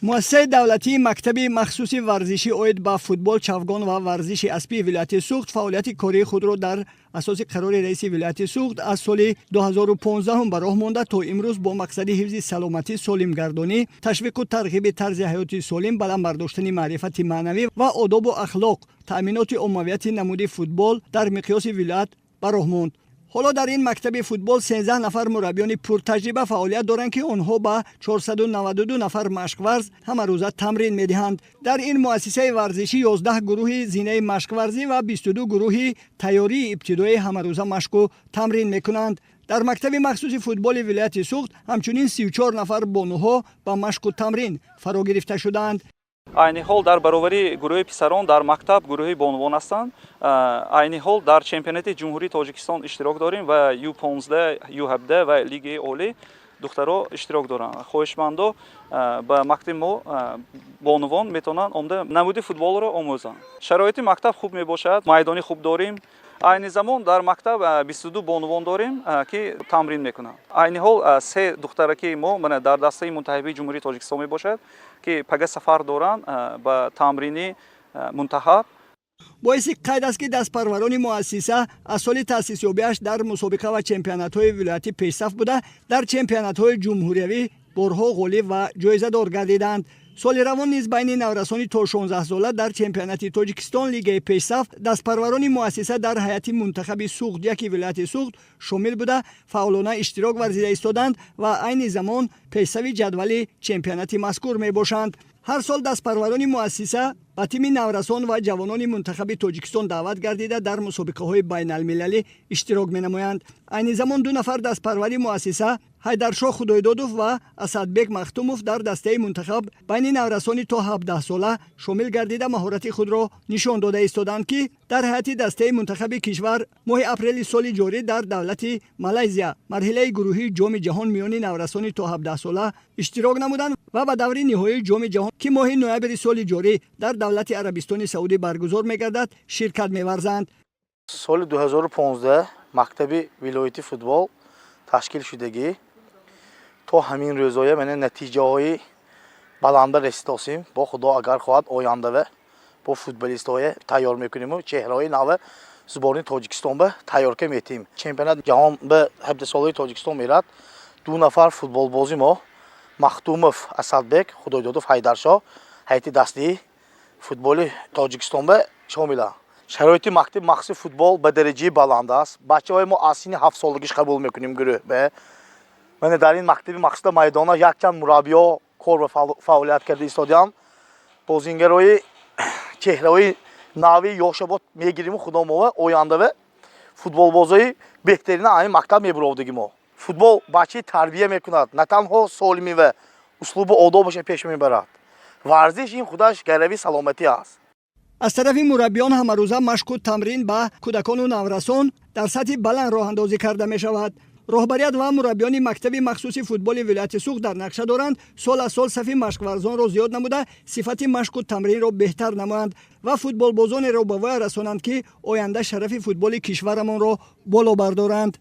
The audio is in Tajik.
Муассисаи давлатии мактаби махсуси варзишӣ оид ба футбол, чавгон ва варзиши аспии вилояти Суғд фаъолияти кории худро дар асоси қарори раиси вилояти Суғд аз соли 2015 ба роҳ монда, то имрӯз бо мақсади ҳифзи саломатӣ, солимгардонӣ, ташвиқу тарғиби тарзи ҳаёти солим, баланд бардоштани маърифати маънавӣ ва одобу ахлоқ, таъминоти оммавияти намуди футбол дар миқёси вилоят ба роҳ монд. Ҳоло дар ин мактаби футбол 13 нафар мураббиёни пуртаҷриба фаъолият доранд, ки онҳо ба 492 нафар машқварз ҳамарӯза тамрин медиҳанд. Дар ин муассисаи варзишӣ 11 гурӯҳи зинаи машқварзӣ ва 22 гурӯҳи тайёрии ибтидоӣ ҳамарӯза машқу тамрин мекунанд. Дар мактаби махсуси футболи вилояти Суғд ҳамчунин 34 нафар бонуҳо ба машқу тамрин фаро гирифта шудаанд. Айни ҳол дар баровари гурӯҳи писарон дар мактаб гурӯҳи бонувон ҳастанд. Айни ҳол дар чемпионати Ҷумҳурии Тоҷикистон иштирок дорем ва Ю 15, Ю 17 ва Лигаи олӣ духтаро иштирок доранд. Хоҳишмандо ба мактаби мо бонувон метавонанд омда намуди футболро омӯзанд. Шароити мактаб хуб мебошад, майдони хуб дорем. Айни замон дар мактаб 22 бонувон дорем, ки тамрин мекунанд. Айни ҳол се духтаракии мо мана дар дастаи мунтахабии Ҷумҳурии Тоҷикистон мебошад, ки пага сафар доранд ба тамрини мунтахаб. Боиси қайд аст, ки дастпарварони муассиса аз соли таъсисёбиаш дар мусобиқа ва чемпионатҳои вилоятӣ пешсаф буда, дар чемпионатҳои ҷумҳуриявӣ борҳо ғолиб ва ҷоизадор гардиданд. Соли равон низ байни наврасони то 16сола дар чемпионати Тоҷикистон, лигаи пешсаф, дастпарварони муассиса дар ҳайати мунтахаби Суғд яки вилояти Суғд шомил буда, фаъолона иштирок варзида истоданд ва айни замон пешсафи ҷадвали чемпионати мазкур мебошанд. Ҳар сол дастпарварони муассиса ба тими наврасон ва ҷавонони мунтахаби Тоҷикистон даъват гардида, дар мусобиқаҳои байналмилалӣ иштирок менамоянд. Айни замон ду нафар дастпарвари муассиса, Ҳайдаршоҳ Худойдодов ва Асадбек Махтумов, дар дастаи мунтахаб байни наврасони то 17сола шомил гардида, маҳорати худро нишон дода истоданд, ки дар ҳайати дастаи мунтахаби кишвар моҳи апрели соли ҷорӣ дар давлати Малайзия марҳилаи гурӯҳии Ҷоми ҷаҳон миёни наврасони то 17сола иштирок намуданд ва ба даври ниҳоии Ҷоми ҷаҳон, ки моҳи ноябри соли ҷорӣ дар давлати Арабистони Саудӣ баргузор мегардад, ширкат меварзанд. Соли 2015 мактаби вилояти футбол ташкил шудагӣ, то ҳамин рӯзоя мана натиҷаҳои баланда расидосем. Бо Худо агар хоҳад, ояндава бо футболистҳое тайёр мекуниму чеҳраҳои нава сборный Тоҷикистон ба тайёрка метиҳем. Чемпионат ҷаҳон ба 17солаи Тоҷикистон мерад. Ду нафар футболбози мо, Махтумов Асадбек, Худойдодов Ҳайдаршоҳ, ҳайати дастаи футболи Тоҷикистон ба шомиланд. Шароити мактаби махсуси футбол ба дараҷаи баланд аст. Бачаҳои мо аз синни 7солагиш қабул мекунем гурӯҳ ба. Мана дар ин мактаби махсуса майдона якчанд мураббиҳо кор ва фаъолият карда истодиам. Бозингарои чеҳраҳои нави ёшабод мегириму худо мова ояндава футболбозои беҳтарина ҳамин мактаб мебуровдиги мо. Футбол бачаи тарбия мекунад, на танҳо солимӣ ва услубу одобаша пеш мебарад. Варзиш ин худаш гарави саломатӣ аст. Аз тарафи мураббиён ҳамарӯза машқу тамрин ба кӯдакону наврасон дар сатҳи баланд роҳандозӣ карда мешавад. Роҳбарият ва мураббиёни мактаби махсуси футболи вилояти Суғд дар нақша доранд сол аз сол сафи машқварзонро зиёд намуда, сифати машқу тамринро беҳтар намоянд ва футболбозонеро ба воя расонанд, ки оянда шарафи футболи кишварамонро боло бардоранд.